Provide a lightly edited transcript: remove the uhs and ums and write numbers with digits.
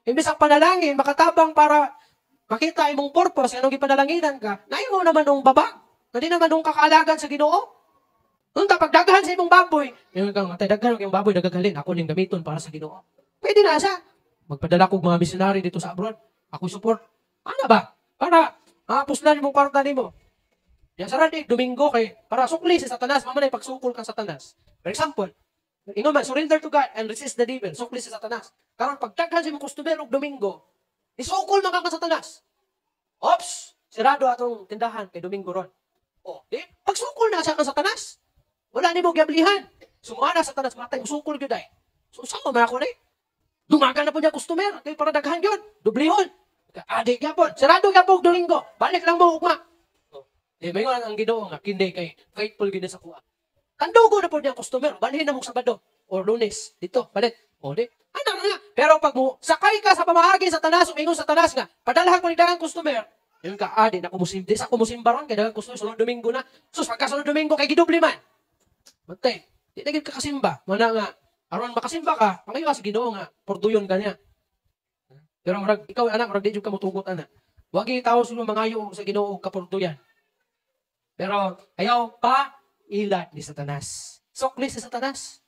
Imbes ang panalangin makatabang para makita imong purpose anong gipanalanginan ka, naimo naman nung babag. Hindi naman nung kakaalagad sa Ginoo. Unta pagdaghan sa imong baboy, ingon kang atay daghan og imong baboy, nagagalin ako ning gamiton para sa Ginoo. Pwede na siya. Magpadala kog mga missionary dito sa abroad. Ako support. Ano ba? Para puslan imong kwarta nimo. Ya sa di Domingo kay para sukli si Satanas, mao man pagsukol kang Satanas. For example, ingon man, surrender to God and resist the devil, sukli si Satanas. Karon pagdaghan sa imong customer og Domingo, isukol man ka kang Satanas. Ops, sirado atong tindahan kay Domingo ron. Oh, di pagsukol na siya kang Satanas. Wala nimo giablihan. Sumana Satanas, matay usukol gyud ay. So sama man ako ni. Dumagan na po niya customer kay para daghan gyud, dublihon. Adi gyapon, sirado gyapon Domingo. Balik lang mo ugma. Oh. Di may ang Ginoo nga kindi kay faithful gyud sa kuha. Kandugo na po niya customer, balhin na mo Sabado or Lunes dito, balik. O di, ano na. Pero pag mo sakay ka sa pamaagi sa Satanas, umingon sa Satanas nga, padalhan ko ni daghang customer. Yun ka, di na kumusim, di sa kumusimba ron, kay daghang customer, sunod Domingo na. Sus, pagka sunod Domingo, kay gidubli man. Matay, di na gyud ka kasimba. Mana nga, aron makasimba ka, pangayo sa Ginoo nga, porduyon ka niya. Pero murag, ikaw anak, murag di jud ka motugot ana. Wag tao sila mangayo sa Ginoo og kapurduyan. Pero ayaw pa ilad ni Satanas. Sukli si Satanas.